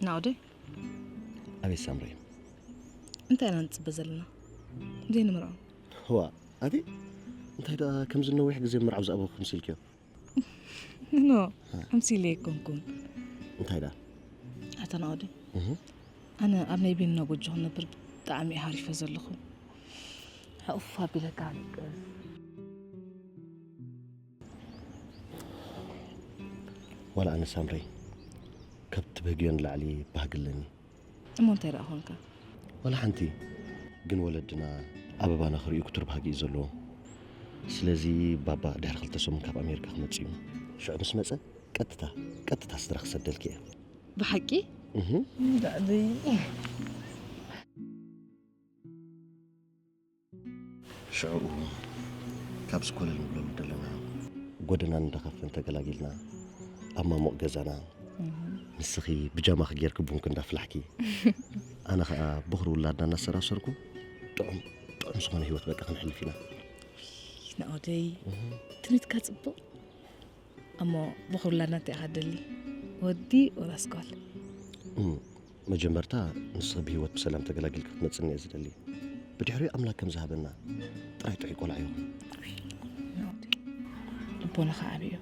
ናኦደይ፣ ኣቤት ሳምሪ። እንታይ ኢና ንጽበ ዘለና? ዘይንምርዖ። ህዋ፣ ኣቲ እንታይ ደኣ ከምዚ ነዊሕ ግዜ መርዓው ዝኣበኹ ክምሲልክዮ? ኖ፣ ኣምሲለ ኣይኮንኩን። እንታይ ደኣ? ኣታ ናኦደይ፣ እህ። ኣነ ኣብ ናይ ቤንና ጎጆ ክነብር ብጣዕሚ እየ ሃሪፈ ዘለኹ። ሕኡፍ ኣቢለካ ኣለቅስ። ዋላ ኣነ ሳምረይ፣ ካብ ትብህግዮ ንላዕሊ ባህጊ ኣለኒ። እሞ እንታይ ደኣ ኾንካ? ዋላ ሓንቲ። ግን ወለድና ኣበባና ክርእዩ ክቱር ባህጊ እዩ ዘለዎም። ስለዚ ባባ ድሕሪ ክልተ ሰሙን ካብ ኣሜሪካ ክመጽእ እዩ። ሽዑ ምስ መጸ ቀጥታ፣ ቀጥታ ስድራ ክሰደልኪ እየ። ብሓቂ? እህ። እንዳዕደይ። ሽዑ ካብዚ ኮለል ንብለሉ ዘለና ጎደና እንዳኸፈን ተገላጊልና ኣብ ማሞቕ ገዛና፣ ንስኺ ብጃማኺ ጌርኪ ቡንኪ እንዳፍላሕኪ፣ ኣነ ኸኣ ቦኽሪ ውላድና እናሰራሰርኩ ጥዑም ጥዑም ዝኾነ ህይወት በቃ ክነሕልፍ ኢና። ናኦደይ፣ ትምኒትካ ጽቡቕ። እሞ ቦኽሪ ውላድና እንታይ ኢኻ ትደሊ? ወዲ ወላስ ጓል? እም፣ መጀመርታ ንስኺ ብህይወት ብሰላም ተገላጊልኪ ክትመጽእኒ እየ ዝደሊ። ብድሕሪኡ ኣምላክ ከም ዝሃበና ጥራይ ጥዑይ ቆልዓ ይኹን። ናኦደይ፣ ልቦናኻ ዓብዩ።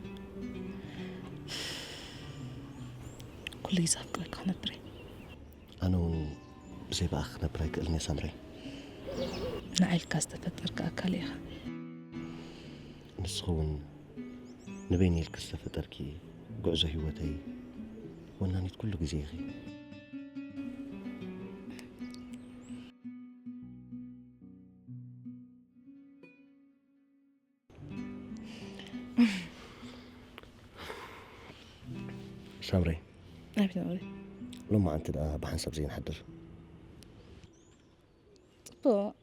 ኩሉ ግዜ ኣፍቅረካ ክነብር እየ። ኣነ እውን ብዘይ ብኣኺ ክነብር ኣይክእልን እየ ሳምረይ። ንዓይ ኢልካ ዝተፈጠርካ ኣካል ኢኻ። ንስኺ እውን ንበይነይ ኢልኪ ዝተፈጠርኪ ጉዕዞ ህይወተይ ወናኒት ኩሉ ግዜ ኢኺ። ሳምረይ፣ ኣቤት ናኦደይ። ሎማዓንቲ ደኣ ብሓንሳብ ዘይንሓድር? ጽቡቕ።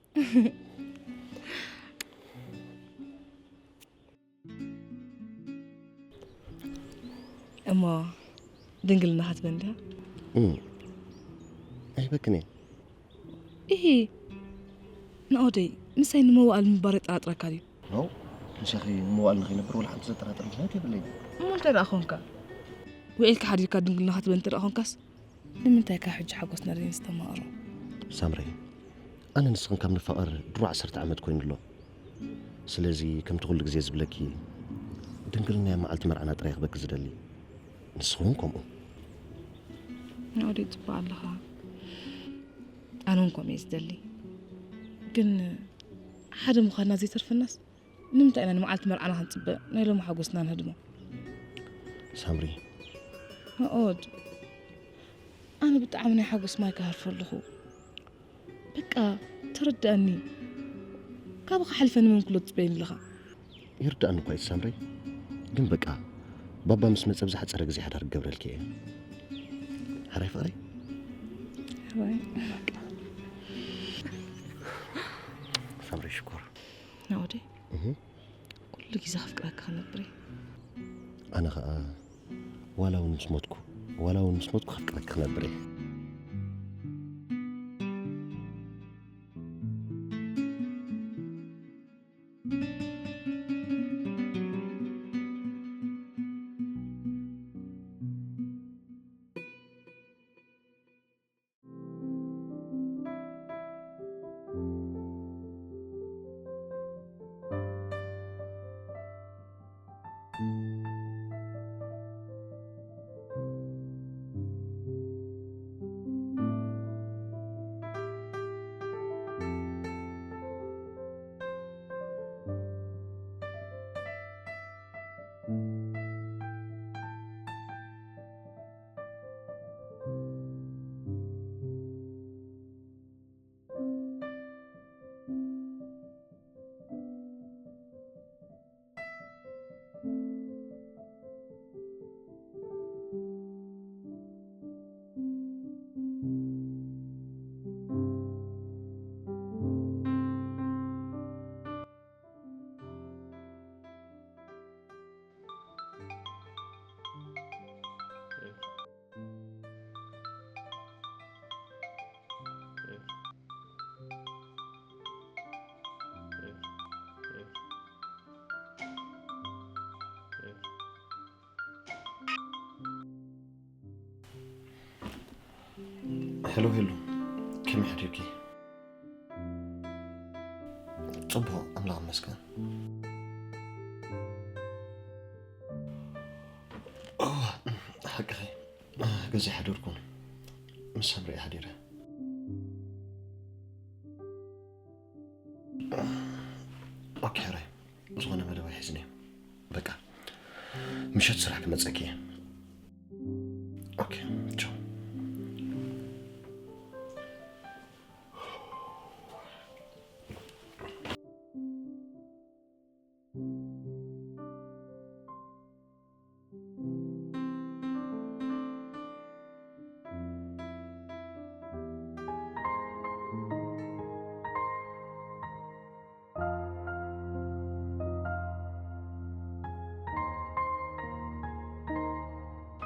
እሞ ድንግልናኻ ትበን ዲኻ? እም። ኣይበክን እየ። ኢሂ፣ ናኦደይ፣ ምሳይ ንመዋእል ምንባር የጠራጥረካ ድዩ? ኖ፣ ምሳኺ ንመዋእል ንኸይነብር ወላ ሓንቲ ዘጠራጥር ምኽንያት የብለይን። እሞ እንታይ ደኣ ኾንካ? ውዒልካ ሓዲርካ ድንግልናኻ ትበን እንተ ደኣ ኾንካስ፣ ንምንታይ ካብ ሕጂ ሓጎስና ደይንስተማቕሮ? ሳምረይ፣ ኣነ ንስኽን ካብ ንፋቐር ድሮ ዓሰርተ ዓመት ኮይኑ ኣሎ። ስለዚ ከምቲ ኩሉ ግዜ ዝብለኪ፣ ድንግልና እያ መዓልቲ መርዓና ጥራይ ክበኪ ዝደሊ። ንስኺ እውን ከምኡ። ናኦደይ፣ ጽቡቕ ኣለኻ። ኣነ እውን ከምኡ እየ ዝደሊ። ግን ሓደ ምዃንና ዘይተርፈናስ፣ ንምንታይ ኢና ንመዓልቲ መርዓና ክንጽበ ናይ ሎሚ ሓጎስና ንህድሞ? ሳምሪ። ናኦድ፣ ኣነ ብጣዕሚ ናይ ሓጎስ ማይ ክሃርፎ ኣለኹ። በቃ፣ ተረድኣኒ። ካባኻ ሓሊፈ ንመን ክሎ ትጽበየኒ ኣለኻ? ይርድኣኒ እኳ እዩ ሳምሪ፣ ግን በቃ፣ ባባ ምስ መጸ ብዝሓጸረ ግዜ ሓዳር ክገብረልኪ እየ። ሕራይ ፍቕረይ? ሕራይ። ሳምሪ ሽኮር። ናኦደይ፣ እህ። ኩሉ ግዜ ከፍቅረካ ክነብር እየ። ኣነ ኸኣ ዋላ እውን ምስ ሞትኩ፣ ዋላ እውን ምስ ሞትኩ ከፍቅረኪ ክነብር እየ። ሄሎ ሄሉ፣ ከመይ ሓዲርኪ? ጽቡቕ፣ ኣምላኽ ይመስገን። እዋ፣ ሓቅኺ፣ ገዛ ሓደርኩ፣ ምስ ሳምሪ ሓዲረ። ኦኬ፣ ሕራይ፣ ዝኾነ መደብ ኣይሕዝን እየ። በቃ፣ ምሸት ስራሕ ክመጸኪ እየ። ኦኬ፣ ቻው።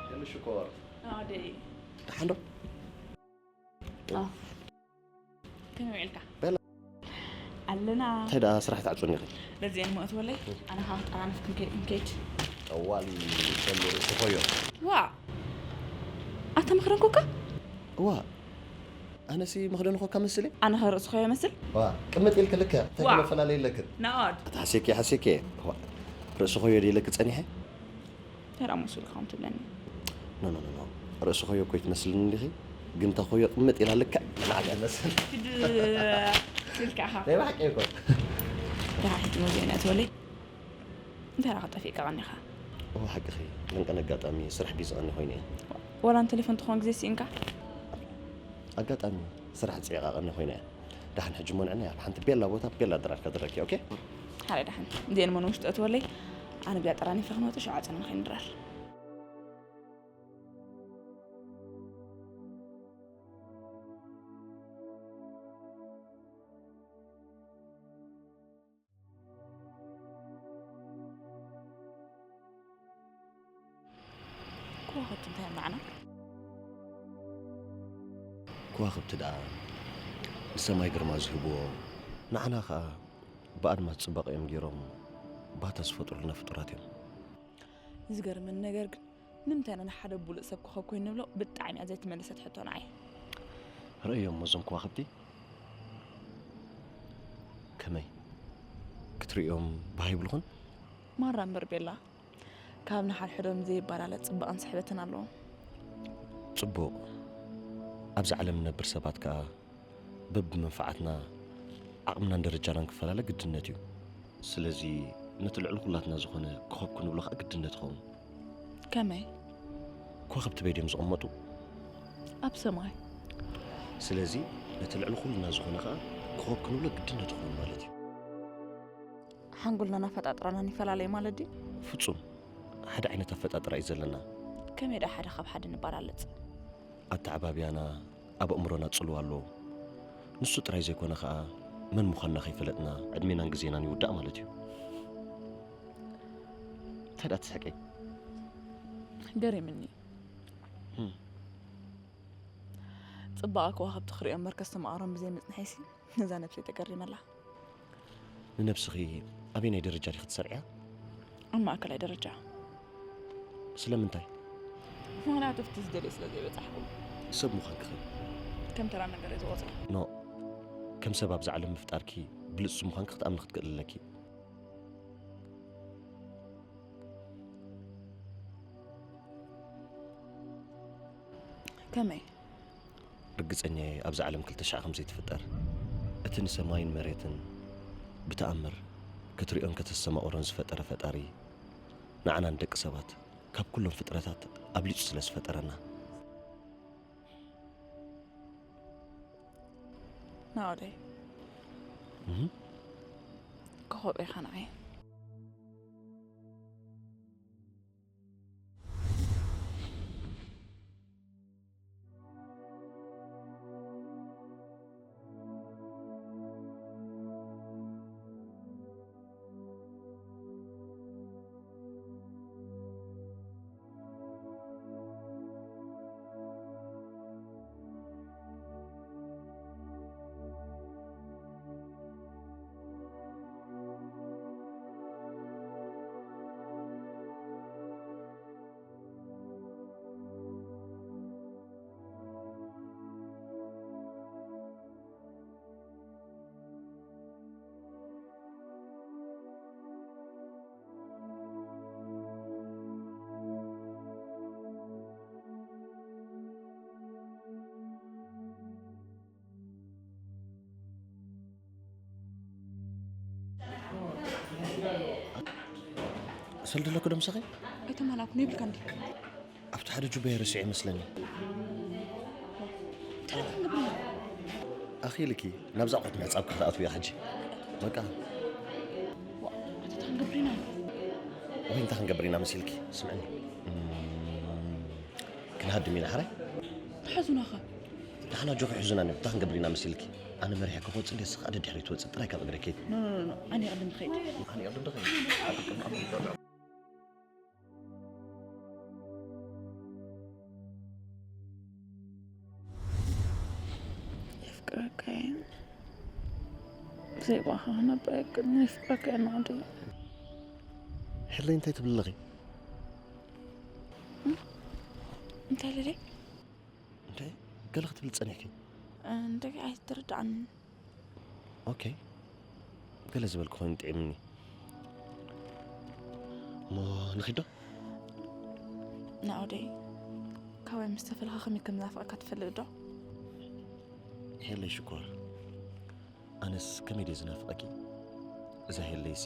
የሉ ሽኮር። ኣደይ። ደሓን ዶ? ኣዎ። ከመይ ውዒልካ? በላ። ኣለና። እንታይ ደኣ ስራሕ ትዓጽውኒ ኢኺ? በዚአን መእትወለይ፣ ኣነ ኸዓ ጠራንፍ ክንከይድ፣ ክንከይድ። ጠዋሊ በሉ ርእሲ ኾዮ። ዋ! ኣታ መኽደን ኮካ? ዋ! ኣነሲ መኽደን ኮካ መስል እየ? ኣነ ኸ ርእሲ ኾዮ መስል? ዋ! ቅምጥ ኢልክ ልክዕ፣ እንታይ ዋ! ከመፈላለ የለክን። ናኦድ። ኣታ ሓሴኬ፣ ሓሴኬ። ዋ! ርእሲ ኾዮ ድየ ኢለክ ጸኒሐ? ተራ መስሉ ኢኻ ትብለኒ። ኖ፣ ኖ፣ ኖ፣ ኖ። ርእሲ ኾዮ እኮ ኣይትመስልን እንዲኺ። ግን እታ ኾዮ ቅምጥ ኢላ ልክዕ ንዓኣ ትመስል። ክድ-፣ ትብል ከኣ ኢኻ። ናይ ብሓቂ እኮ። ደሓን ሕጂ መዚአና ትበለይ። እንታይ ደኣ ጠፊእካ ቀኒኻ? እወ ሓቅኺ። ግን ቀን ኣጋጣሚ ስራሕ ቢዚ ቀኒ ኮይነ እየ። ዋላ ንቴሌፎን ትኾን ግዜ ስኢንካ? ኣጋጣሚ ስራሕ ጽዒቓ ቀኒ ኮይነ እያ። ደሓን ሕጂ እሞ ንዕና እያ። ሓንቲ ቤላ ቦታ ቤላ ድራር ከድረኪ፣ ኦኬ? ሓደ ደሓን። እዚአን እሞ ንውሽጢ እትወለይ፣ ኣነ ብያ ጠራኒፈ ክመጡ ሽዑ ዓጽና ንኸይንድራር። ከዋኽብቲ እንታይ እዮም ንዓና? ከዋኽብቲ ደኣ ንሰማይ ግርማ ዝህብዎ፣ ንዓና ኸኣ ብኣድማስ ጽባቐኦም ገይሮም ባታ ዝፈጥሩልና ፍጡራት እዮም። ዝገርመኒ ነገር ግን፣ ንምንታይ ኢና ንሓደ ብሉጽ ሰብ ኮኸብ ኮይኑ ንብሎ? ብጣዕሚ እያ ዘይተመለሰት ሕቶ ንዓይ። ርእዮም እዞም ከዋኽብቲ ከመይ ክትርእዮም ባህ ይብልኹን? ማራ እምበር ቤላ፣ ካብ ንሓድሕዶም ዘይበላለጽ ጽባቐን ስሕበትን ኣለዎም። ጽቡቕ። ኣብዚ ዓለም ንነብር ሰባት ከኣ በብመንፈዓትና ዓቕምናን ደረጃናን ክፈላለ ግድነት እዩ። ስለዚ ነቲ ልዕሊ ኩላትና ዝኾነ ኮኸብ ክንብሎ ከኣ ግድነት ይኸውን። ከመይ? ኮኸብቲ በይ ድዮም ዝቕመጡ? ኣብ ሰማይ። ስለዚ ነቲ ልዕሊ ኩልና ዝኾነ ከኣ ኮኸብ ክንብሎ ግድነት ይኸውን ማለት እዩ። ሓንጎልናን ኣፈጣጥራናን ይፈላለ ማለት ድዩ? ፍጹም ሓደ ዓይነት ኣፈጣጥራ እዩ ዘለና። ከመይ ደኣ ሓደ ካብ ሓደ ንበላለጽ? ኣተዓባብያና ኣብ ኣእምሮና ጽልዋ ኣለዎ። ንሱ ጥራይ ዘይኮነ ኸኣ መን ምዃንና ከይፈለጥና ዕድሜናን ግዜናን ይውዳእ ማለት እዩ። እንታይ ደኣ ትስሕቂ? ገሪምኒ። ህም። ጽባቐ ከዋኽብቲ ክርእዮም መርከስ ተማቐሮም ብዘይ ምጽንሐይሲ ነዛ ነብሰይ ተገሪመላ። ንነብስኺ ኣበየናይ ደረጃ ዲኺ ትሰርዕያ? ኣብ ማእከላይ ደረጃ። ስለምንታይ? ምኽንያቱ ኣብቲ ዝደልዮ ስለ ዘይበጻሕኩ። ሰብ ምዃንኪ ኸ? ከም ተራ ነገር እየ ዝቖጽሮ። ኖ፣ ከም ሰብ ኣብዚ ዓለም ምፍጣርኪ ብልጽቲ ምዃንኪ ክትኣምኒ ክትክእሊ ኣለኪ። ከመይ? ርግጸኛ እየ፣ ኣብዚ ዓለም ክልተ ሽሕ ከም ዘይትፍጠር። እቲ ንሰማይን መሬትን ብተኣምር ክትርእዮን ከተስተማቕሮን ዝፈጠረ ፈጣሪ፣ ንዓና ንደቂ ሰባት ካብ ኩሎም ፍጥረታት ኣብሊጹ ስለ ዝፈጠረና። ናኦደይ። እህ? ኮኾብ ኢኻ ንዓይ። ሰልዲ ኣለኩ ዶ ምሳኺ? ኣይተማላኩ ይብልካ እንዲ። ኣብቲ ሓደ ጁባየ ረሲዑ ይመስለኒ። እንታይ ደኣ ክንገብር ኢና? ኣኺልኪ ናብዛ ኣቑሑት ምሕጻብ ክትኣትዊ ኢኻ ሕጂ። በቃ። ዋ፣ እንታይ ክንገብር ኢና? ወይ እንታይ ክንገብር ኢና መሲልኪ? ስምዕኒ። እም፣ ክንሃድም ኢና ሓራይ? ክሕዙናኸ? ንሕና ኣጆኺ ሕዙና ንብል። እንታይ ክንገብር ኢና መሲልኪ? ኣነ መሪሐ ክወጽእ እንዴ ስኻ ደድሕሪ ትወጽእ ጥራይ ካብ እግሪ ከይድ። ኖ፣ ኖ፣ ኖ፣ ኖ። ኣነ ይቕድም ድኸይድ። ኣነ ይቕድም ድኸይድ። የፍቅረካ እየ። ብዘይባኻ ክነብር ኣይክእልን። የፍቅረካ እየ ናዲ። ሕለይ እንታይ ትብል ኣለኺ? እንታይ ልለይ? እንታይ? ገለ ክትብል ጸኒሕኪ? እንታይ ኣይተረድኣንን። ኦኬ። ገለ ዝበልኩ ኮይኑ ጥዒምኒ። እሞ ንኺድ ዶ? ናኦደይ፣ ካባይ ምስ ተፈለኻ ከመይ ከም ዝናፍቐካ ትፈልጥ ዶ? ሄለይ ሽኮር፣ ኣነስ ከመይ ድየ ዝናፍቐኪ። እዛ ሄለይሲ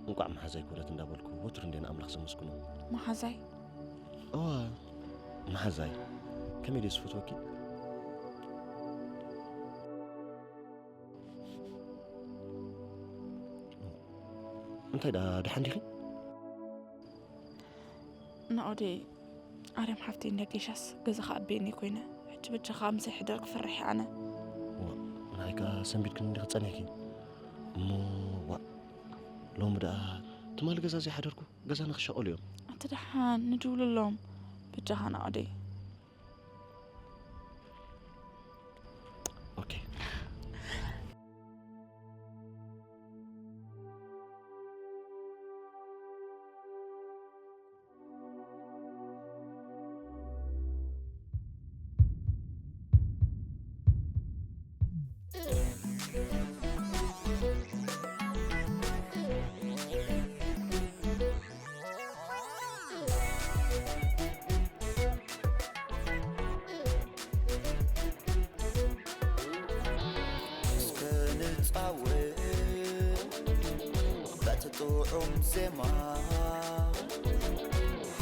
እንቋዕ መሓዛይ ኮነት እንዳበልኩ ወትሩ እንድየ ንኣምላኽ ዘመስግኖ። መሓዛይ? እወ፣ መሓዛይ፣ ከመይ ድየ ዝፈትወኪ። እንታይ ደኣ፣ ደሓን ዲኺ? ናኦደይ፣ ኣርያም ሓፍተይ እንዳ ጌሻስ ገዛ ከኣበየኒ ኮይነ። ሕጂ በጃኻ ምሳይ ሕደር ክፈርሕ እየ ኣነ። ዋ፣ ንዓይ ከኣ ሰንቢድክኒ እንዲኺ ጸኒሕኪ። እሞ፣ ዋእ፣ ሎሚ ደኣ ትማሊ ገዛ ዘይሓደርኩ፣ ገዛና ክሻቐሉ እዮም። ኣቲ ደሓን ንድውለሎም፣ በጃኻ ናኦደይ። ኦኬ። እስከ ንጻወት በቲ ጥዑም ዜማ፣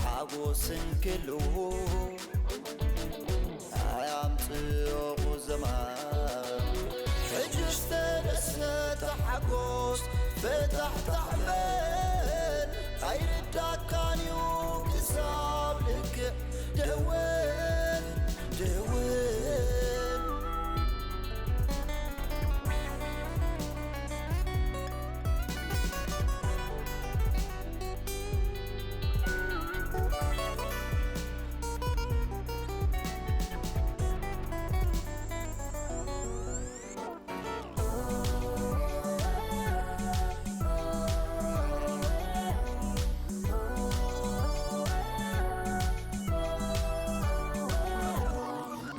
ሓጎስ እንክሉ ኣያምጽኦ ቁዘማ። ሕጅስ ተደሰት ተሓጎስ፣ ፈታሕታሕ በል ኣይርዳካን እዩ ክሳብ ልክዕ። ደወል ደወል።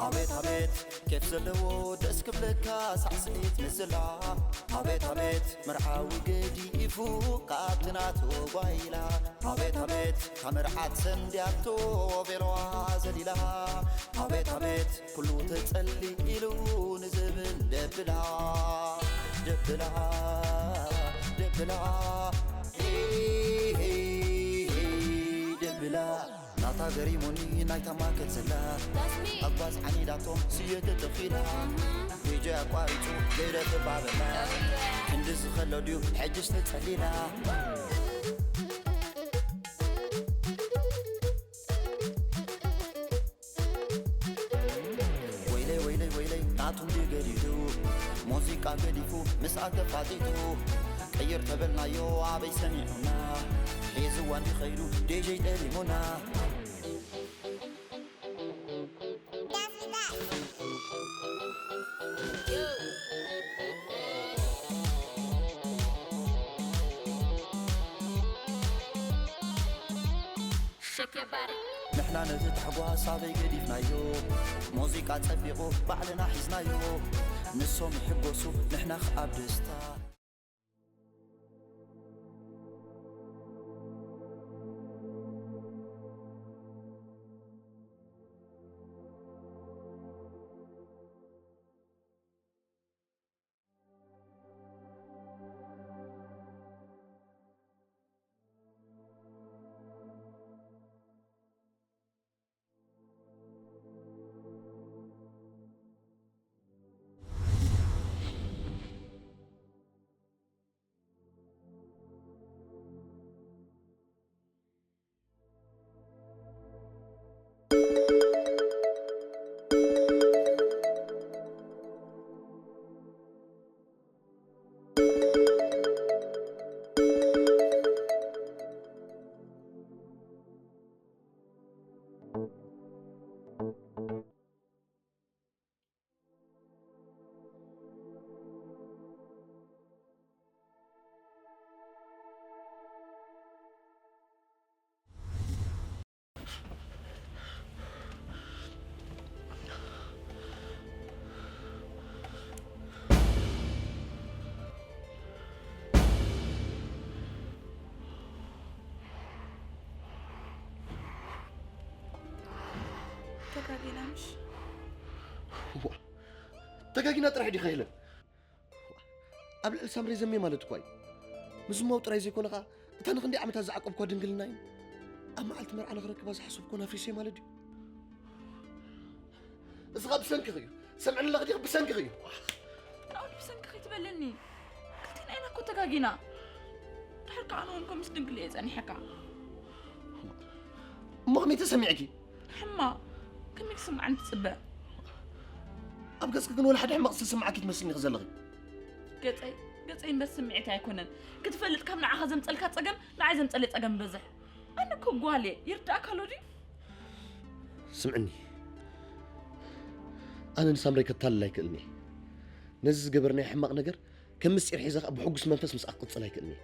ኣቤት ኣቤት ኬፍ ዘለዎ ደስ ክብለካ ሳዕስዒት ምስላ። ኣቤት ኣቤት መርዓዊ ገዲፉ ካብቲ ናቱ ጓይላ። ኣቤት ኣቤት እታ መርዓት ሰንድያቶ ቬሎኣ ዘሊላ። ኣቤት ኣቤት ኩሉ ተጸሊሉ ንዝብል ደብላ፣ ደብላ፣ ደብላ፣ ደብላ። ናታ ገሪሙኒ ናይታ ማከት ዘላ ኣጓዝ ዓኒዳቶ ስየ ተተኺላ። ዲጀ ኣቋሪጹ ዘይረክብ ኣበላ ክንዲ ዝኸሎ ድዩ ሕጅስ ተጸሊላ። ወይለይ ወይለይ ወይለይ ናቱ እንዲ ገዲዱ ሙዚቃ ገዲፉ ምስኣ ተፋጢጡ። ቅይር ተበልናዮ ኣበይ ሰሚዑና ሒዝዋ እንዲ ኸይዱ ዲጀይ ጠሊሙና። ንሕና ነቲ ታሕጓስ ኣበይ ገዲፍናዮ? ሙዚቃ ጸቢቑ ባዕልና ሒዝናዮ። ንሶም ይሕጎሱ ንሕና ኸኣ ብደስታ። ተጋጊና ምሽ? ዋ፣ ተጋጊና ጥራሕ ዲኻ ሄለን? ኣብ ልዕሊ ሳምሪ ዘሜ ማለት እኳ እዩ። ምዝማው ጥራይ ዘይኮነ ኸኣ፣ እታ ንኽንደይ ዓመታት ዝዓቀብኳ ድንግልና እዩ። ኣብ መዓልቲ መርዓ ንኽረክባ ዝሓሰብኩ ኣፍሪሰ ማለት ድዩ? እዚ ኸኣ ብሰንክኺ እዩ። ሰምዕኒ ኣለኺ ዲኺ? ብሰንክኺ እዩ። ናኦድ፣ ብሰንክኺ ትበለኒ? ክልቴና ኢና እኮ ተጋጊና። ድሓር ከኣ ኣነ እውን ከምስ ድንግል እየ ጸኒሐካ። እሞ ከመይ ተሰሚዕኪ? ሕማቕ። ከመይ ክስምዓኒ ትጽበ? ኣብ ገጽኪ ግን ወላ ሓደ ሕማቕ ዝተሰማዓኪ ትመስልኒ ኢኺ ዘለኺ። ገጸይ፣ ገጸይ እምበር ስምዒት ኣይኮነን። ክትፈልጥ ካብ ንዓኻ ዘምጸልካ ጸገም፣ ንዓይ ዘምጸለይ ጸገም ይበዝሕ። ኣነ እኮ ጓል እየ፣ ይርድኣካ ኣሎ ድዩ? ስምዕኒ፣ ኣነ ንሳምረይ ከታልል ኣይክእልን እየ። ነዚ ዝገበርናዮ ሕማቕ ነገር ከም ምስጢር ሒዘ ኸኣ ብሕጉስ መንፈስ ምስኣ ክቕጽል ኣይክእልን እየ።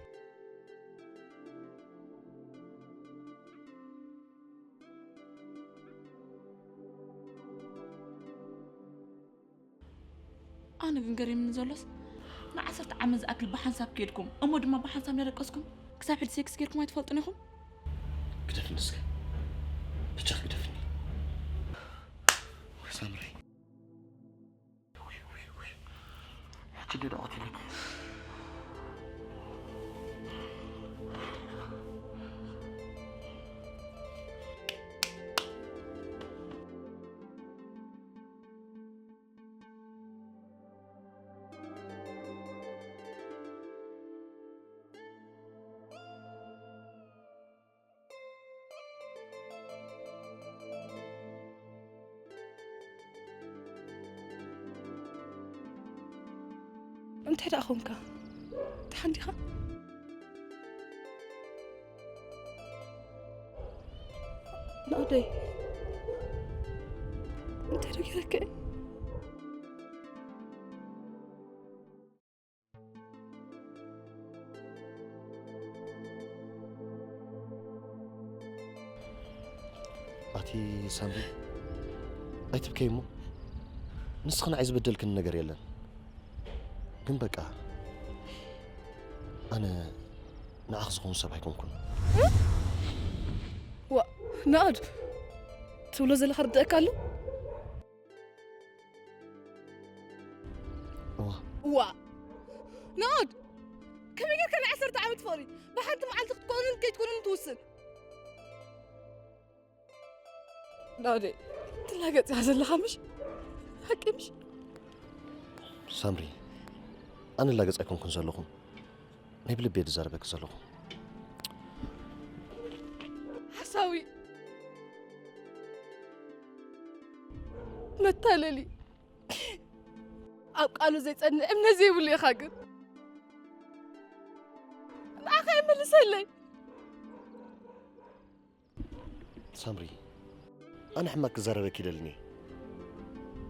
ኣነ ግን ገሪምኒ ዘሎስ፣ ንዓሰርተ ዓመት ዝኣክል ብሓንሳብ ከይድኩም፣ እሞ ድማ ብሓንሳብ እናደቀስኩም፣ ክሳብ ሕጂ ሴክስ ጌርኩም ኣይትፈልጡን ኢኹም? ግደፍኒ እስከ። ብቻ ግደፍኒ። ወይ ሳምሪ። ውይ፣ ውይ፣ ውይ። ሕጂ እንደ ደኣ ቀቲለኪ። እንታይ ደኣ ኾንካ? ደሓን ዲኻ? ናኦደይ፣ እንታይ ደጊረከ? ኣቲ ሳምሪ፣ ኣይትብከይ እሞ። ንስኺ ንዓይ ዝበደልክኒ ነገር የለን። ግን በቃ፣ ኣነ ንዓኺ ዝኸውን ሰብ ኣይኮንኩን። ዋ፣ ናኦድ፣ ትብሎ ዘለኻ ርድኣካ ኣሎ? እዋ። እዋ። ናኦድ፣ ከመይ ጌርካ ንዓሰርተ ዓመት ፍቕሪ ብሓንቲ መዓልቲ ክትኮንን ከይትኮንን ትውስን? ናኦደይ፣ ትላገጽ ኢኻ ዘለኻ ምሽ? ሓቂ ምሽ? ሳምሪ፣ ኣነ ላገጽ ኣይኮንኩን ዘለኹ። ናይ ብልቢ እየ ዝዛረበኪ ዘለኹ። ሓሳዊ። መታለሊ። ኣብ ቃሉ ዘይጸንዕ እምነት ዘይብሉ ኢኻ ግን። ንዓኻ ይመልሰለይ። ሳምሪ፣ ኣነ ሕማቅ ክዛረበኪ ይደልን እየ።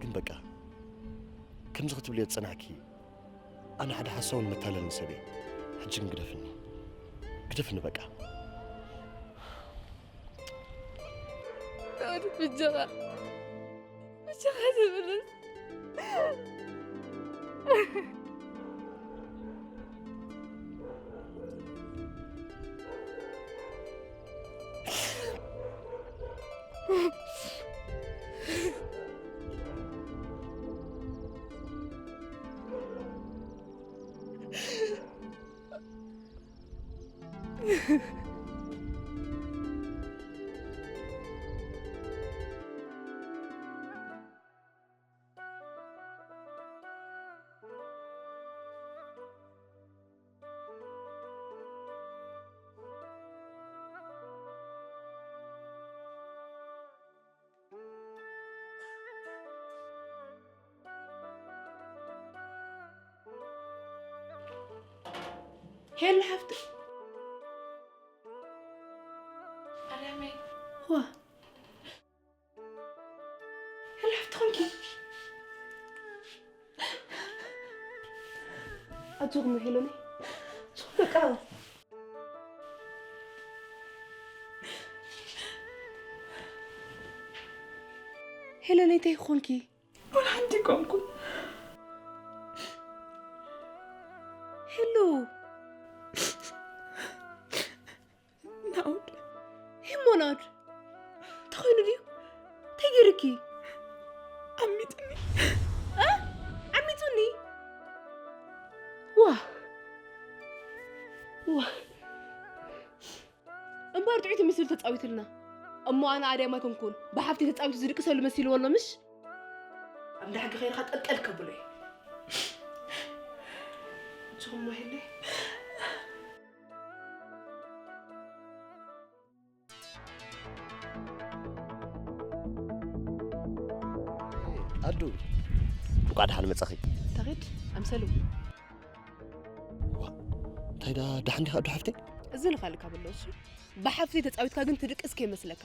ግን በቃ፣ ከምዚ ክትብልዮ ዝጸናሕኪ፣ ኣነ ሓደ ሓሳውን መታለልን ሰብ እየ። ሕጂ ግን ግደፍኒ። ግደፍኒ በቃ። ናኦድ፣ ብጀኻ፣ ብጀኻ ዝብልስ። ሄሉ ሓፍቲ። ማርያመይ። ዋ። ሄሉ ሓፍቲ ኾንኪ። ኣጆኹም ሄለነይ። ኣጆኹም በቃ። ሄለነይ እንታይ ኾንኪ? ወላ ሓንቲ ቆምኩ። ሄሉ። ናኦድ። ሂሞ ናኦድ። እንታይ ኮይኑ ድዩ? እንታይ ገይርኪ? ኣርጥዒት ምስል ተጻዊትልና። እሞ ኣነ ኣድያም ኣይኮንኩን። ብሓፍቲ ተጻዊቱ ዝድቅሰሉ መሲልዎ ኣሎ፣ ምሽ? ኣብ እንዳ ሕጊ ከይድካ ጠልጠል ከብሎ እየ። ንስኹም ሞ ሄለይ? ኣዱ፣ እንቋዕ ደሓን መጻኺ። ተኺድ፣ ኣምሰሉ። ዋ፣ እንታይ ደኣ፣ ደሓን ዲኻ ኣዱ ሓፍተይ? እዚ ልኻልካ በሎ እሱ። ብሓፍተይ ተጻዊትካ ግን ትድቅስ ከይመስለካ።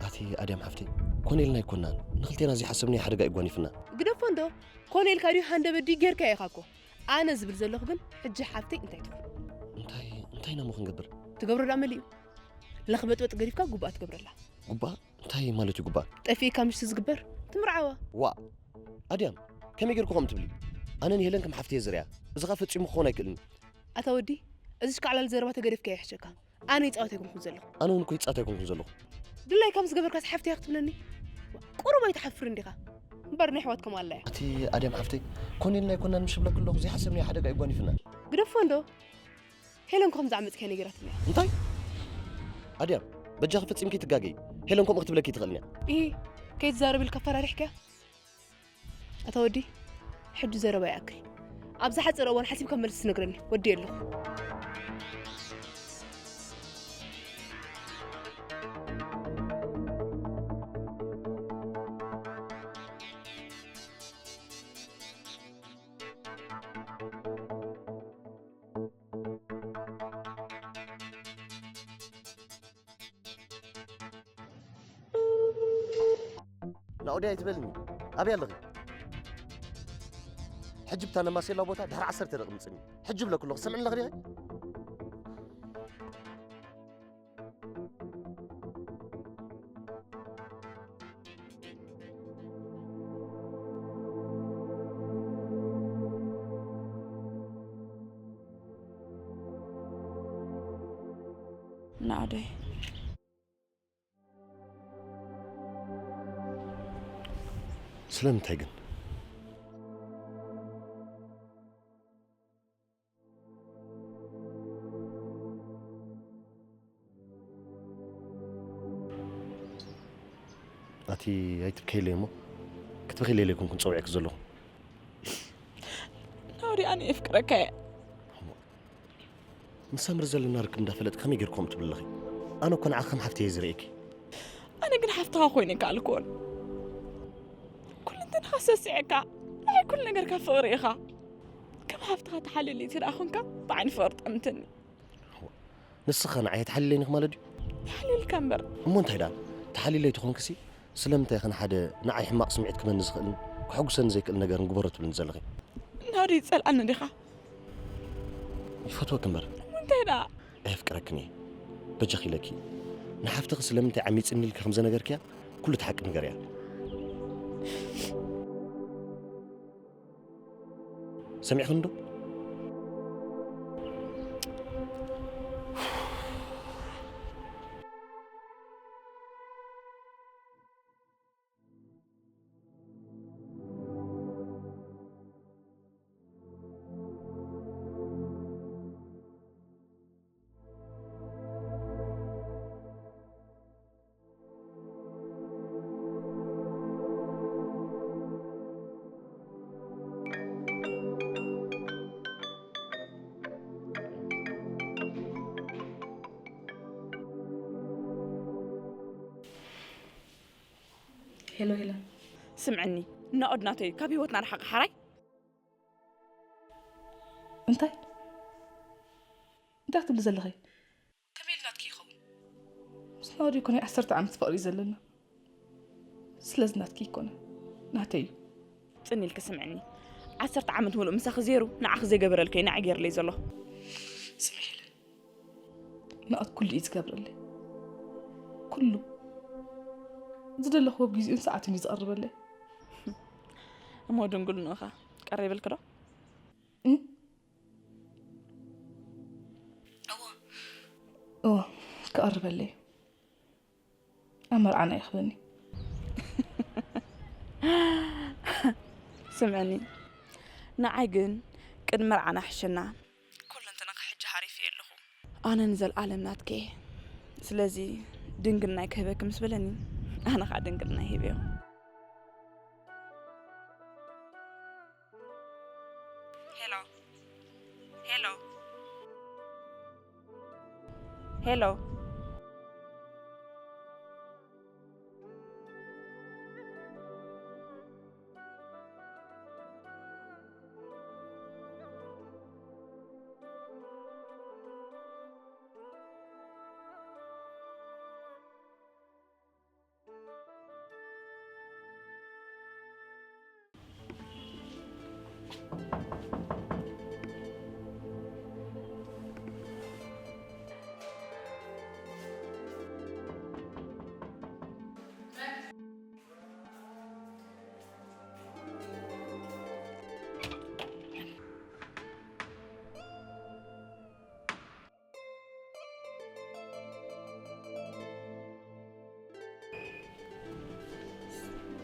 ኣቲ ኣድያም ሓፍተይ፣ ኮነ ኢልና ኣይኮናን። ንኽልቴና ዘይሓሰብናዮ ሓደጋ እዩ ጓኒፍና። ግደፎ እንዶ፣ ኮነ ኢልካ ድዩ ሃንደበት ድዩ ጌርካዮ ኢኻ እኮ። ኣነ ዝብል ዘለኹ ግን፣ ሕጂ ሓፍተይ እንታይ ትኹን? እንታይ፣ እንታይ ኢና እሞ ክንገብር? ትገብሮ ደኣ መሊኡ። ለኽበጥበጥ ገዲፍካ ጉባኣ ትገብረላ። ጉባኣ? እንታይ ማለት እዩ ጉባኣ? ጠፊእካ ምሽቲ ዝግበር? ትምርዓዋ። ዋእ! ኣድያም፣ ከመይ ጌርኩ ከምኡ ትብሊ? ኣነ ንሄለን ከም ሓፍቲ እየ ዝርእያ። እዚ ኸኣ ፈጺሙ ክኸውን ኣይክእልን እዩ። ኣታ ወዲ፣ እዚ ሽካዕላል ዘረባ ተገደፍካዮ ይሕሸካ። ኣነ ይጻወት ኣይኮንኩን ዘለኹ። ኣነ እውን እኮ ይጻወት ኣይኮንኩን ዘለኹ። ድላይካ ምስ ገበርካስ ሓፍተይ ክትብለኒ? ቁሩብ ኣይትሓፍርን ዲኻ? እምበር ናይ ኣሕዋትኩም ኣላ እያ። ኣቲ ኣድያም ሓፍተይ፣ ኮነ ኢልና ኣይኮናን ምሽ እብለኪ ኣለኹ፣ ዘይሓሰብናዮ ሓደጋ እዩ ጓኒፍና። ግደፎ እንዶ። ሄለን እኮ ከምዚ ዓመጽ ከይ ነጊራትና እያ። እንታይ? ኣድያም፣ በጃኺ ፈጺምኪ ትጋገዪ። ሄለን ከምኡ ክትብለኪ ትኽእል እያ። ኢሂ፣ ከይትዛረብ ኢልካ ኣፈራሪሕካያ? ኣታ ወዲ፣ ሕጂ ዘረባ ይኣክል። ኣብ ዝሓጸረ እዋን ሓሲብካ መልሲ ትነግረኒ። ወዲ ኣለኹ። ናኦድያ ኣይትበልኒ። ኣበይ ኣለኺ? ሕጂ ብታ ነማሴላ ቦታ ድሕሪ ዓሰርተ ደቂ ምጽኒ። ሕጂ እብለኪ ኣለኹ፣ ትሰምዕኒ ኣለኺ ዲኺ? ናኦደይ። ስለምንታይ ግን? ኣቲ ኣይትብከይለይ እሞ፣ ክትብኺለይ ኢለ ኣይኮንኩን ጸዊዐኪ ዘለኹ። ናኦዲ፣ ኣነ የፍቅረካ እየ። ምስ ሳምሪ ዘለና ርክብ እንዳፈለጥኪ ከመይ ጌርኩም ትብሊ ኣለኺ? ኣነ እኮ ንዓኺ ከም ሓፍቲ እየ ዝርእየኪ። ኣነ ግን ሓፍትኻ ኮይነ ኣይከኣልኩን። ኩሉ እንትንኻ ሰሲዐካ፣ ንዓይ ኩሉ ነገርካ ፍቕሪ ኢኻ። ከም ሓፍትኻ ተሓልየለይ እንተ ደኣ ኾንካ፣ ብዓይኒ ፍቕሪ ጠምተኒ። ንስኻ ንዓይ ኣይትሓልለይን ኢኺ ማለት ድዩ? ተሓሊልካ እምበር። እሞ እንታይ ደኣ? ተሓሊለይ ተኾንክሲ፣ ስለምንታይ ኢኺ ንሓደ ንዓይ ሕማቕ ስምዒት ክህበኒ ዝኽእልን ክሕጉሰኒ ዘይክእል ነገርን ግበሮ ትብልኒ ዘለኺ? ናኦዲ፣ ትጸልኣኒ ዲኻ? ይፈትወኪ እምበር። እሞ እንታይ ደኣ? ኣየፍቅረክን እየ። በጃኺ ኢለኪ። ንሓፍትኺ ስለምንታይ ዓሚጽኒ ኢልኪ ከም ዘነገርክያ፣ ኩሉ እቲ ሓቂ ንገርያ። ሰሚዕኽኒ ዶ? ሄሎ ሄለን። ስምዕኒ፣ ናኦድ ናተይ እዩ፣ ካብ ህይወትና ርሓቕ ሓራይ። እንታይ? እንታይ ክትብሊ ዘለኺ? ከመይ ኢሉ ናትኪ ይኸውን? ምስ ናኦድ እኮ ናይ ዓሰርተ ዓመት ፍቕሪ እዩ ዘለና። ስለዚ ናትኪ ኣይኮነን፣ ናተይ እዩ። ጽን ኢልኪ ስምዕኒ። ዓሰርተ ዓመት ምሉእ ምሳኺ ዜሩ፣ ንዓኺ ዘይገበረልኪ እዩ ንዓይ ገይርለይ ዘሎ። ስምዒ ሄለን፣ ናኦድ ኩሉ እዩ ዝገብረለይ። ኩሉ። ዝደለኽዎ ብግዜኡን ሰዓቱን እዩ ዘቕርበለይ። እሞ ድንግልንኡኻ ቀሪብልኪ ዶ? እም? እዎ። እዎ፣ ክቐርበለይ። ኣብ መርዓና ይኽበኒ። ስምዕኒ፣ ንዓይ ግን ቅድሚ መርዓና ሕሸና። ኩለንተናኺ ሕጂ ሓሪፈ ኣለኹ። ኣነ ንዘልኣለም ናትኪ እየ። ስለዚ ድንግልናይ ክህበኪ ምስ በለኒ፣ ኣነ ኸዓ ድንግልናይ ሂበዮ። ሄሎ፣ ሄሎ፣ ሄሎ።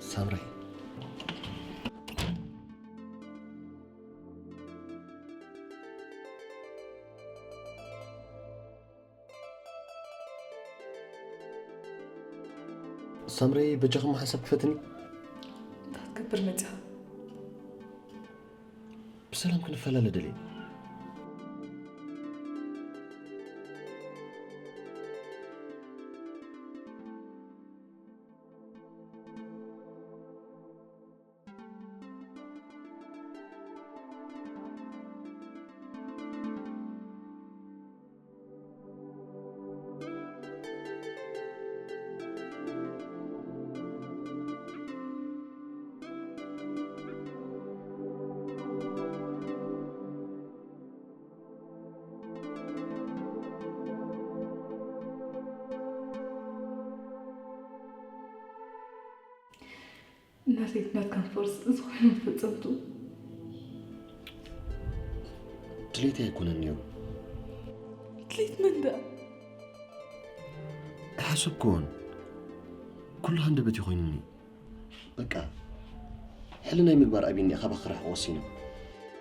ሳምራይ፣ ሳምራይ፣ በጃኺ እሞ ሓንሳብ ክፈትኒ። እንታይ ክትገብር መጺኻ? ብሰላም ክንፈላለ ደልየ። እናተይ ናትካን ፎርስ ዝኾነ ፈጸምቱ። ድሌተይ ኣይኮነን እዩ። ድሌት መን ደኣ? ኣይሓሰብክዎን። ኩሉ ሃንደበት እዩ ኮይኑኒ። በቃ፣ ሕልናይ ምግባር ኣብዩኒ፣ ካባኺ ክርሕቕ ወሲነ።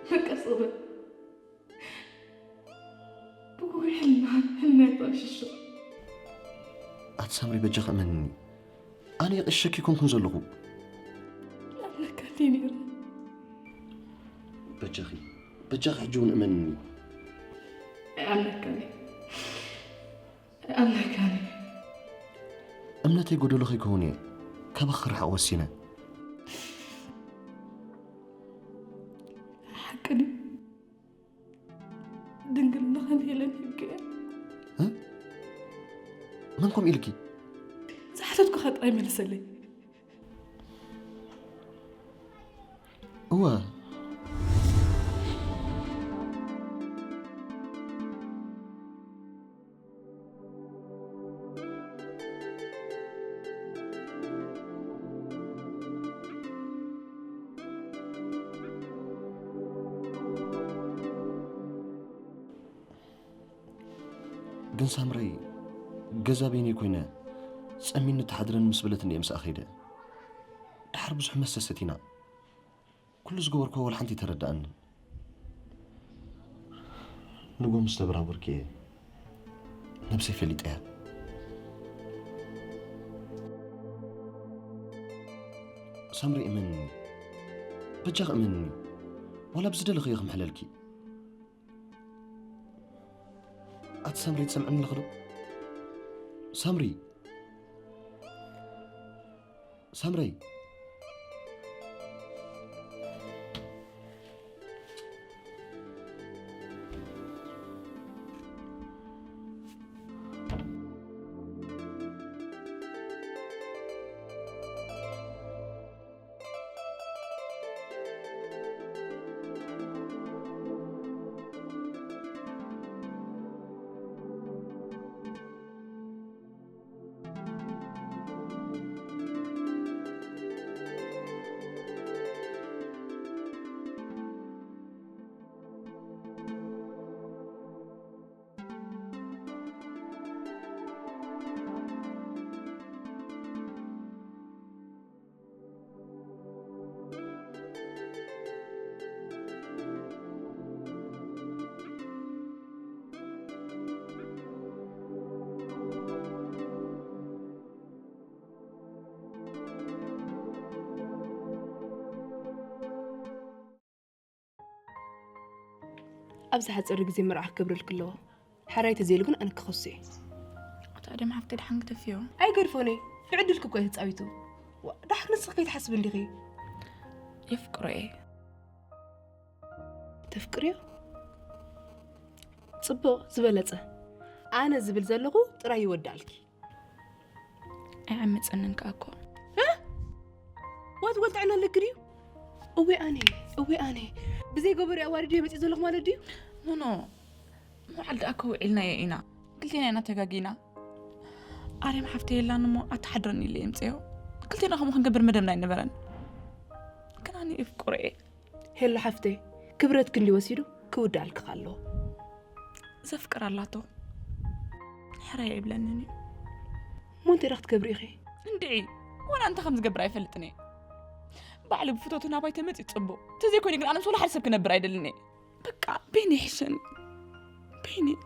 በቃ፣ ጽበ። ብጉጉይ ሕልና፣ ሕልና ይባል ሽሹ። ኣቲ ሳምሪ፣ በጃኺ እመንኒ። ኣነ ይቕሸኪ ኮንኩን ዘለኹ። ይኣምነካ እንዲየ ነይረ። በጃኺ፣ በጃኺ ሕጂ እውን እመንኒ። ይኣምነካ እየ። ይኣምነካ እየ። እምነተይ ጎደሎ ከይከውን እየ ካባኺ ክርሕቕ ወሲነ። ሓቂ ድዩ? ድንግልናኻን ሄለን ሕጊ እያ። እ? መን ከምኡ ኢልኪ? ዝሓተትኩኻ ጥራይ መልሰለይ። እወ። ግን ሳምረይ፣ ገዛ በይነይ ኮይነ ጸሚኒ ተሓድረኒ ምስ በለትኒ እየ ምስኣ ከይደ። ደሓር ብዙሕ መስተ ሰቲና። ኩሉ ዝገበርክዎ ወላ ሓንቲ ኣይተረድኣንን። ንጎ ምስ ተበራበርኩ እየ ነብሰይ ፈሊጠያ። ሳምሪ እመንኒ፣ በጃኺ እመንኒ። ዋላ ብዝደለኽዮ ክምሕለልኪ። ኣቲ ሳምሪ ትሰምዕኒ ኣለኺ ዶ? ሳምሪ! ሳምረይ! ኣብዚ ሓፂር ግዜ መርዓ ክገብረልክ ኣለዎ። ሕራይ ተዘይሉ ግን ኣነ ክኸሱ እየ። ኣቶ ኣደም ሓፍተ ድሓን ክተፍዮ። ኣይገድፎን እየ። ብዕድልክ እኮ እየ ተፃዊቱ። ዋ፣ ዳሕር ንስኽ ከይትሓስብ እንዲኺ። የፍቅሮ እየ። ተፍቅርዮ? ጽቡቕ፣ ዝበለጸ። ኣነ ዝብል ዘለኹ ጥራይ ይወዳልኪ። ኣይዓመጸንን ከኣ እኮ። እ? ዋት ወልጥዕና ኣለኪ ድዩ? እወ ኣነ፣ እወ ኣነ። ብዘይ ገበሩ ኣዋሪዱ የመጽእ ዘለኹ ማለት ድዩ? ኖ፣ ኖ። መውዓል ደኣ እኮ ውዒልናዮ ኢና። ክልቴና ኢና ተጋጊና። ኣርያም ሓፍተይ የላን እሞ ኣተሓድረኒ ኢለ የምጽዮ። ክልቴና ከምኡ ክንገብር መደብና ኣይነበረን። ግን ኣነ የፍቅሮ እየ። ሄሎ ሓፍተይ፣ ክብረትኪ እንዲ ወሲዱ ክውዳልኪ ከሎ። ዘፍቅር ኣላቶ። ሕራይ ኣይብለንን እዩ። እሞ እንታይ ደኣ ክትገብሪ ኢኺ? እንድዒ፣ ዋላ እንታይ ከም ዝገብር ኣይፈልጥን እየ። ባዕሉ ብፍቶቱ ናባይ ተመጺኡ ጽቡቕ። ተዘይኮይኑ ግን ኣነ ምስ ወላ ሓደ ሰብ ክነብር ኣይደልን እየ። በቃ፣ በይነይ ይሕሸኒ። በይነይ።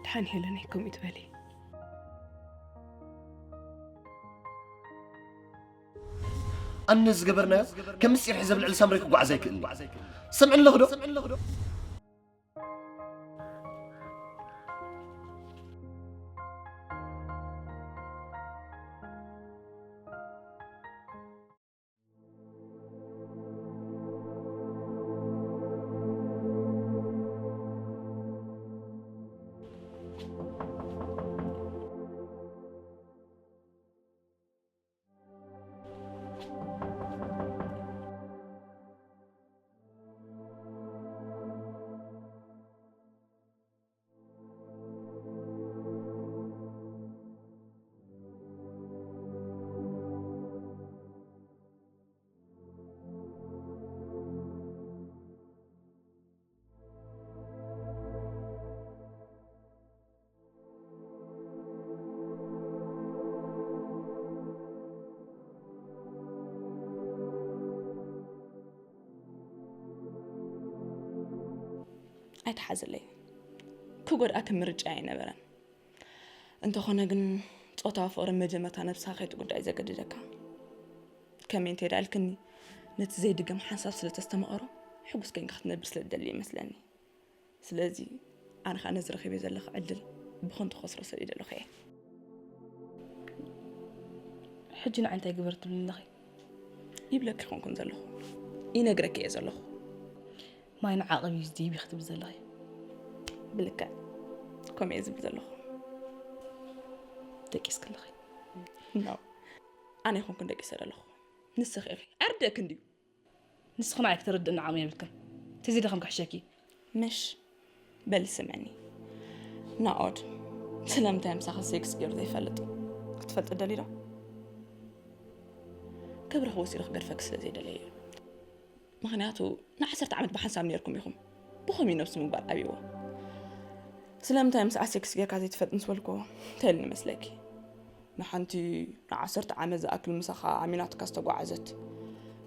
ደሓን ሄለነይ፣ ከምኡ ትበሊ። ኣነ ዝገበርናዮ ከም ምስጢር ሒዘ ብልዕሊ ሳምሪ ክጓዓዝ ኣይክእልን። ሰምዕኒ ኣለኹ ዶ? ኣይትሓዝለይ። ክጎድኣኪ ምርጫ ኣይነበረን። እንተኾነ ግን ጾታዊ ፍቕሪ መጀመርታ ነብስኻ ከይትጉዳእ እዩ ዘገድደካ። ከመይ እንተ ኢልክኒ፣ ነቲ ዘይድገም ሓንሳብ ስለ ተስተማቐሮ፣ ሕጉስ ኮይንካ ክትነብር ስለ ትደሊ ይመስለኒ። ስለዚ ኣነ ኸኣ ነዚ ረኺበ ዘለኹ ዕድል ብኸንቱ ከስሮ ሰዲደ ኣለኹ እየ። ሕጂ ንዓይ እንታይ ግበር ትብልኒ ኣለኺ? ይብለኪ ይኾንኩን ዘለኹ። ይነግረኪ እየ ዘለኹ። ማይ ንዓቐብ እዩ ዝድይብ ኢኺ ትብሊ ዘለኺ። ብልክዕ። ከምኡ እየ ዝብል ዘለኹ። ደቂስኪ ኣለኺ። ኖ። ኣነ ኣይኮንኩን ደቂሰ ዘለኹ። ንስኺ ኢኺ። ኣርደክ እንድዩ። ንስኺ ንዓይ ክትርድእኒ ዓቕሚ የብልክን። ተዘይደኸም ክሕሸኪ። ምሽ። በሊ ስምዕኒ። ናኦድ፣ ስለምንታይ ምሳኺ ሴክስ ገይሩ ዘይፈልጥ? ክትፈልጢ ደሊ ዶ? ክብርኺ ወሲዱ ክገድፈኪ ስለ ዘይደለየ እዩ። ምኽንያቱ፣ ንዓሰርተ ዓመት ብሓንሳብ ነይርኩም ኢኹም። ብኸምኡ ነብሱ ምግባር ኣብይዎ። ስለምንታይ ምስኣ ሴክስ ጌርካ ዘይትፈልጥ ምስ በልኩዎ፣ እንታይ ኢሉኒ መስለኪ? ንሓንቲ ንዓሰርተ ዓመት ዝኣክል ምሳኻ ኣሚናትካ ዝተጓዓዘት፣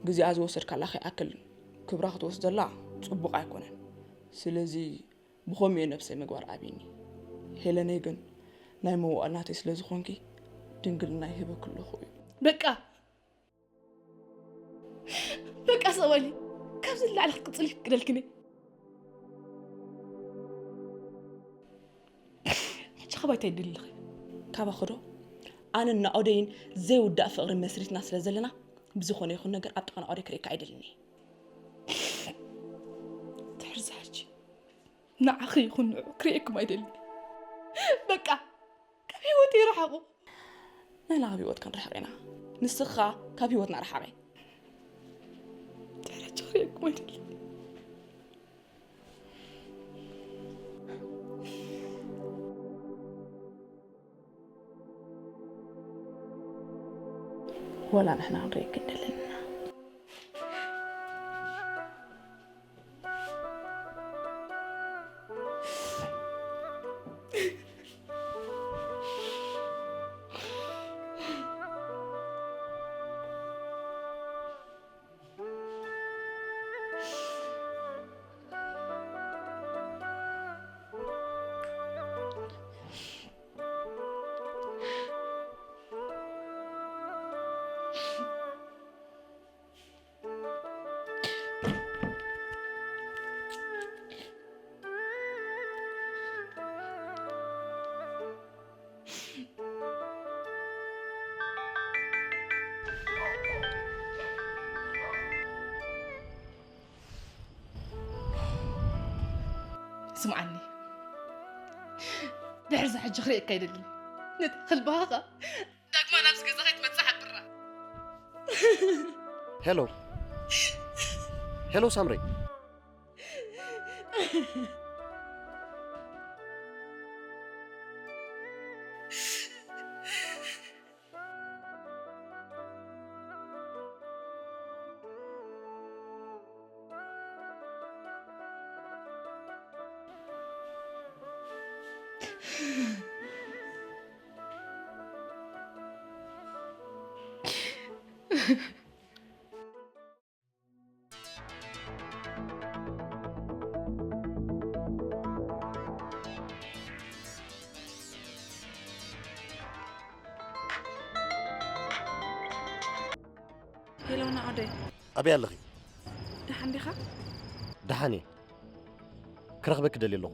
ግዜኣ ዝወሰድካላ ከይኣክል ክብራ ክትወስደላ ጽቡቕ ኣይኮነን። ስለዚ ብኸምኡ እየ ነብሰይ ምግባር ኣብይኒ። ሄለነይ ግን ናይ መዋእል ናተይ ስለ ዝኾንኪ ድንግልናይ ሂበኪ ኣለኹ እዩ። በቃ! በቃ ሰዋሊ፣ ካብዚ ንላዕሊ ክትቅጽሊ ክግደልክኒ። ሕጂ ካባይ እንታይ ትደሊ ኣለኺ? ካባኺ ዶ? ኣነን ናኦደይን ዘይውዳእ ፍቕሪ መስሪትና ስለ ዘለና፣ ብዝኾነ ይኹን ነገር ኣብ ጥቓ ናኦደይ ክርእየካ ኣይደልን እየ። ትሕርዚ ሕጂ። ንዓኺ ይኹን ንዑ ክርእየኩም ኣይደልን። በቃ፣ ካብ ህይወተይ ርሓቑ። ንሕና ካብ ህይወትካ ንርሕቕ ኢና። ንስኻ ካብ ህይወትና ርሓቐ። ድሕሪ ሕጂ ክርእየኩም ኣይደልን። ወላ ንሕና ክንርእየኪ እንደለና። ስምዓኒ፣ ድሕሪ እዚ ሕጂ ክርእየካ ኣይደልን። ነታ ከልብኻ ኸኣ ዳግማ ናብዚ ገዛ ከይትመጽእ ሓብራ። ሄሎ፣ ሄሎ ሳምሪ። ሄሎ ናኦደይ። ኣበይ ኣለኺ? ደሓን ዲኻ? ደሓን እየ። ክረኽበኪ ደልየ ኣለኹ።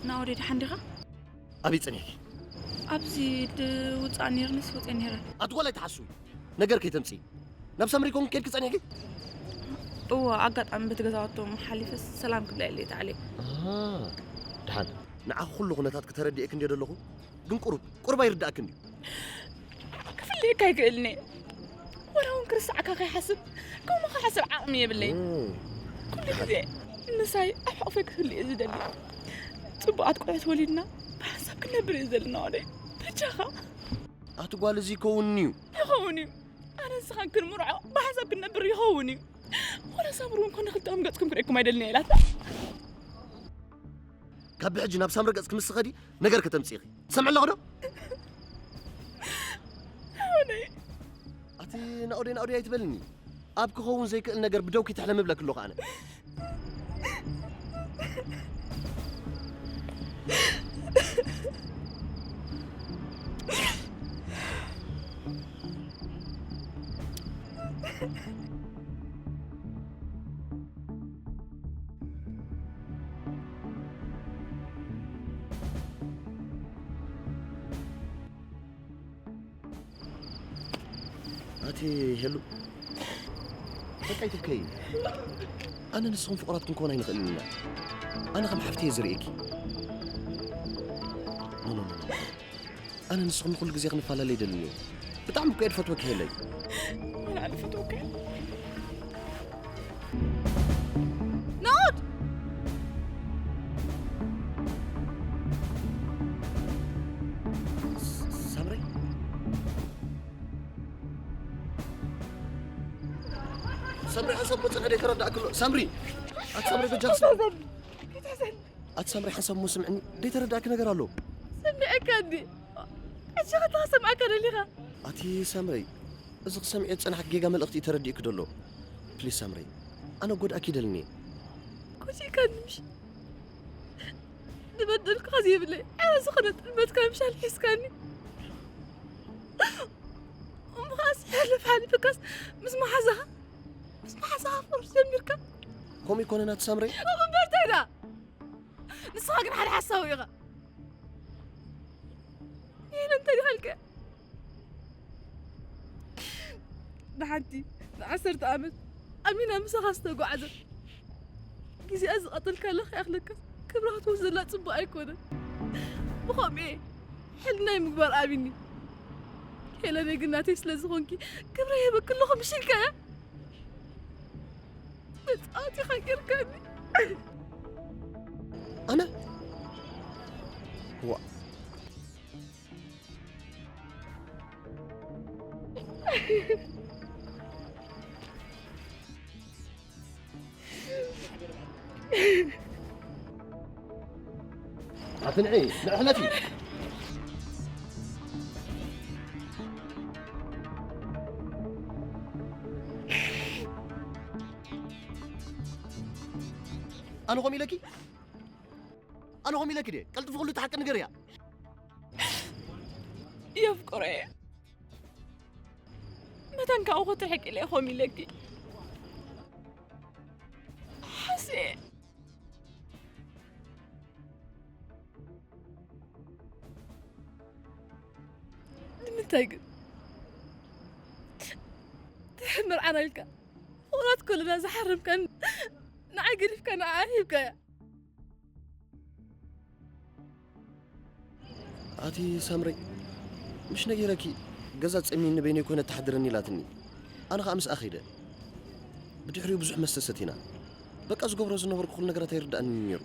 ናኦደይ ደሓን ዲኻ? ኣበይ ጸኒሕኪ? ኣብዚ ድውጻእ ነይርንስ ወጽየ ነይረ። ኣቲ ጓል ኣይትሓስዊ። ነገር ከይተምጽኢ። ናብ ሳምሪ ኮን ከድኪ ጸኒሕኪ? እወ፣ ኣጋጣሚ በቲ ገዛውቶም ሓሊፈስ ሰላም ክብላ ኢለ ተዓልየ። ኣሃ፣ ደሓን። ንዓኺ ኩሉ ኩነታት ክተረድኤኪ እንድየ ዘለኹ፣ ግን ቁሩብ፣ ቁሩብ ኣይርድኣኪ እንድዩ። ክፍልየካ ኣይክእልን እየ። ወላ እውን ክርስዓካ ከይሓስብ፣ ከምኡ ክሓስብ ዓቕሚ የብለይን። እም። ኩሉ ግዜ ምሳይ ኣብ ሕቑፈይ ክትህሉ እየ ዝደሊ። ጽቡቓት ቆልዑት ወሊድና ብሓንሳብ ክንነብር እዩ ዘለና ወደይ። በጃኻ። ኣቲ ጓል፣ እዚ ይከውን እዩ። ይኸውን እዩ። ኣነ ንስኻን ክንምርዖ ብሓንሳብ ክንነብር ይኸውን እዩ። ወላ ሳምሪ እውን ኮነ ክልተኹም ገጽኩም ክርእየኩም ኣይደልን እየ ኢላትና። ካብ ብሕጂ ናብ ሳምሪ ገጽ ክምስኸዲ ነገር ከተምጽኢኺ። ትሰምዒ ኣለኹ ዶ? ወደይ። ኣቲ ናኦደይ ናኦደይ ኣይትበልኒ። ኣብ ክኸውን ዘይክእል ነገር ብደውኪ ትሕለሚ እብለኪ ኣለኹ ኣነ። ኣቲ ሄሉ፣ በቃ ይትብከይ። ኣነ ንስኹም ፍቑራት ክንከውን ኣይንኽእልን ኢና። ኣነ ከም ሓፍቲ እየ ዝርእየኪ። ኖ፣ ኖ፣ ኖ፣ ኖ። ኣነ ንስኹም ንኹሉ ግዜ ክንፈላለ ይደልን እየ። ብጣዕሚ እኮ እየ ዝፈትወኪ ሄለይ። ኣነ ኣነ ዝፈትወኪ። ናኦድ! ሳምሪ? ሳምሪ፣ ሓንሳብ እኮ ጽንሒ ደይተረዳእክሎ። ሳምሪ! ኣቲ ሳምሪ፣ በጃ ሳምሪ። ኣቲ ሳምሪ፣ ሓንሳብ እሞ ስምዕኒ፣ ደይተረዳእኪ ነገር ኣሎ። ሰሚዐካ እንዲ። ሕጂ ኸ እንታይ ክሰምዓካ ደሊኻ? ኣቲ ሳምሪ፣ እዚ ክሰምዕዮ ዝጸናሕኪ ጌጋ መልእኽቲ እዩ ተረዲእኪ ደሎ። ፕሊስ ሳምሪ፣ ኣነ ክጎድኣኪ ይደልን እየ። ጎዲእካኒ ምሽ? ዝበደልኩኻ ዘይብለይ፣ ኣነ ዝኾነ ጥልመትካ ምሻል ሒዝካኒ። እሞ ኸኣስ ሕልፍ ሓሊፍካስ ምስ መሓዛኻ፣ ምስ መሓዛኻ ፍቕሪ ጀሚርካ። ከምኡ ኣይኮነን ኣቲ ሳምሪ። እሞ እምበር እንታይ ደኣ? ንስኻ ግን ሓደ ሓሳዊ ኢኻ። ይህን እንታይ ኢኻ ኢልካ? ንሓንቲ ንዓሰርተ ዓመት ኣሚና ምሳኻ ዝተጓዕዘት ግዜኣ ዝቐተልካላ ከይኣኽለካ ክብራ ክትወስደላ ጽቡቕ ኣይኮነን። ብኸምኡ እየ ሕልናይ ምግባር ኣቢኒ። ሄለነይ ግን ናተይ ስለ ዝኾንኪ ክብሪ ይህበኪ ኣለኹ ምሽ ኢልካያ። መጻወቲኻ ጌርካኒ። ኣነ? ዋእ። ኣቲ ንዒ፣ ንዒ ሕለፊ። ኣነ ኸም ኢለኪ? ኣለኹም ኢለኪ ድየ? ቀልጥፊ ኩሉ እቲ ሓቂ ንገርያ። የፍቅሮ እየ። መታን ካብኡ ክትርሕቂ ኢለ እየ ከምኡ ኢለኪ። ሓስየ። ንምንታይ ግን? ድሕሪ መርዓና ኢልካ ፍቕራት ኩልና ዝሓረምካን ንዓይ ገዲፍካ ንዓኣ ሂብካያ። ኣቲ ሳምረይ፣ ምሽ ነጊረኪ፣ ገዛ ጸሚኒ በይነይ ኮይነ ተሓድረኒ ኢላትኒ። ኣነ ኸኣ ምስኣ ኸይደ። ብድሕሪኡ ብዙሕ መስተ ሰቲና። በቃ ዝገብሮ ዝነበርኩ ኩሉ ነገራት ኣይርድኣንን ነይሩ።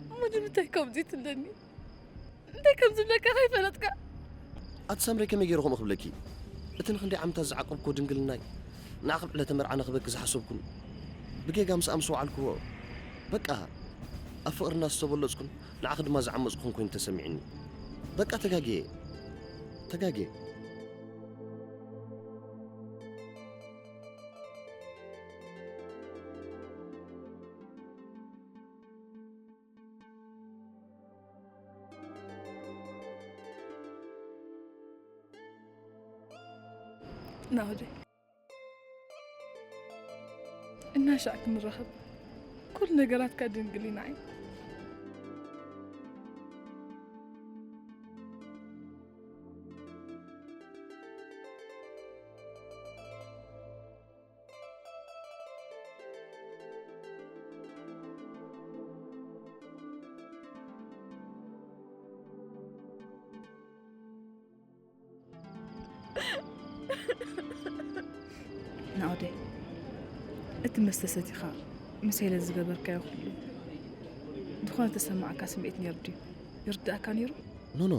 እሞ ንምንታይ ከምዚ ትብለኒ? እንታይ ከም ዝብለካ ከይፈለጥካ? ኣቲ ሳምረይ፣ ከመይ ገይረ ከምኡ ክብለኪ? እቲ ንክንደይ ዓመታት ዝዓቀብክዎ ድንግልናይ፣ ንዓኺ ኣብ ዕለተ መርዓ ነኽበኪ ዝሓሰብኩን፣ ብጌጋ ምስኣ ምስ ወዓልክዎ፣ በቃ፣ ኣብ ፍቕርና ዝተበለጽኩን፣ ንዓኺ ድማ ዝዓመጽኩን ኮይኑ ተሰሚዕኒ። በቃ፣ ተጋግየ። ተጋግየ። ናወደይ፣ እናሻዕ ክንራኸብ፣ ኩሉ ነገራትካ ድንግል ኢና። ናኦደይ፣ እቲ መስተ ሰቲኻ ምሰይለ ዝገበርካዮ ኩሉ፣ ዝኾነ ተሰማዓካ ስምዒት ነይሩ ድዩ? ይርድኣካ ነይሩ? ኖኖ፣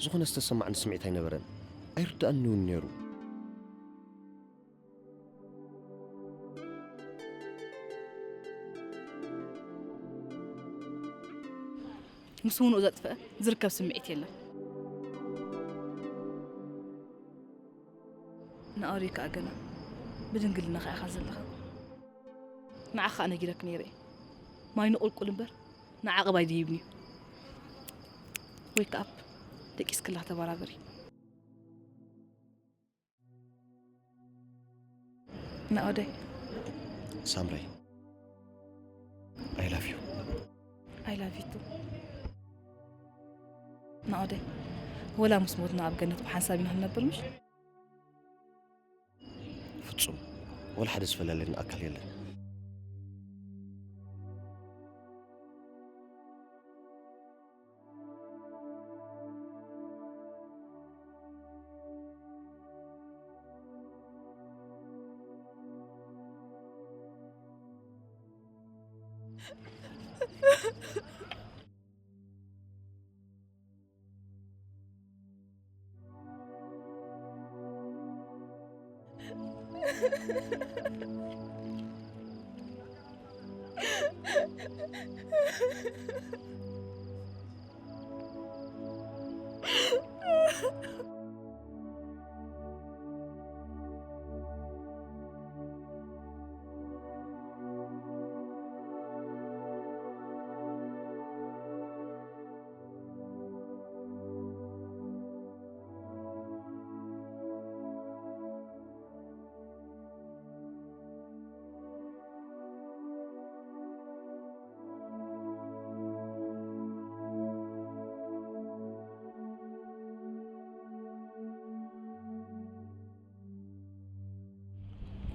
ዝኾነ ዝተሰማዕኒ ስምዒት ኣይነበረን። ኣይርድኣንን እውን ነይሩ። ምስ ውንኡ ዘጥፍአ ዝርከብ ስምዒት የለን። ንኣውሬ ከኣ ገና ብድንግልናኻ ኢኻ ዘለኻ። ንዓኻ ነጊረክ ነይረ። ማይ ንቁልቁል እምበር ንዓቕብ ኣይድይብን እዩ። ዌክ ኣፕ፣ ደቂስክላ ተበራበሪ። ናኦደይ። ሳምራይ፣ I love you። I love you too። ናኦደይ፣ ወላ ምስ ሞትና ኣብ ገነት ብሓንሳብ ኢና ክንነብር ምሽ? ፍጹም፣ ወላ ሓደ ዝፈላለየና ኣካል የለን።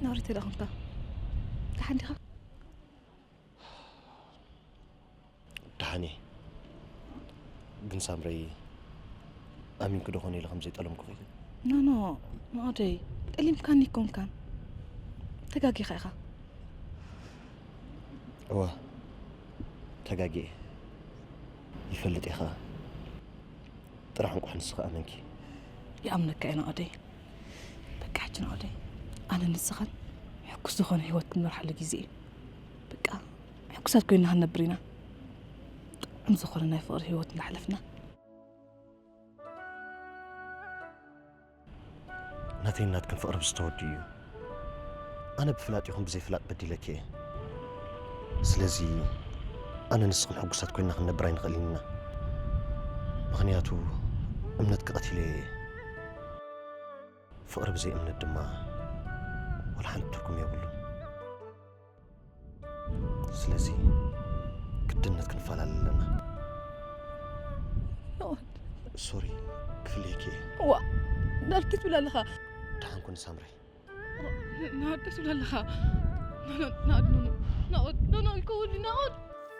ናውሪ ተደኸምካ ደሓን ዲኻ? ደሓን እየ። ግን ሳምረይ፣ ኣሚንኪ ዶ ኾነ ኢለ ከም ዘይጠለምኩኺ? ኖ፣ ኖ፣ ናኦደይ፣ ጠሊምካኒ ኣይኮንካን። ተጋጊኻ ኢኻ። እወ፣ ተጋጊየ። ይፈልጥ እየ ኸኣ። ጥራሕ እንቋዕ ንስኺ ኣመንኪ። ይኣምነካ እየ ናኦደይ። በቃ ሕጂ ናኦደይ፣ ኣነ ንስኻን ሕጉስ ዝኾነ ህይወት ክንመርሓሉ ግዜ እዩ። በቃ ሕጉሳት ኮይና ክንነብር ኢና። ጥዑም ዝኾነ ናይ ፍቕሪ ህይወት እንዳሕለፍና። ናተይን ናትክን ፍቕሪ ብዝተወድኡ እዩ። ኣነ ብፍላጥ ይኹን ብዘይፍላጥ በዲለኪ እየ። ስለዚ ኣነ ንስኽን ሕጉሳት ኮይና ክንነብር ኣይንኽእልን ኢና። ምኽንያቱ እምነትኪ ቀቲለዮ እየ። ፍቕሪ ብዘይ እምነት ድማ ወላ ሓንቲ ትርጉም የብሉን። ስለዚ ግድነት ክንፈላለ ኣለና። ሶሪ፣ ክፍለየኪ እየ። ዋ፣ እንዳልኪ ትብል ኣለኻ። ደሓን ኩኒ ሳምራይ። ናኦድ ደስ ይብል ኣለኻ። ናኦድ፣ ናኦድ፣ ኖ፣ ኖ። ናኦድ፣ ኖ፣ ኖ፣ ይከውን፣ ናኦድ።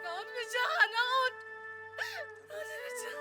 ናኦድ፣ በጃኻ፣ ናኦድ። ናኦድ፣ በጃኻ።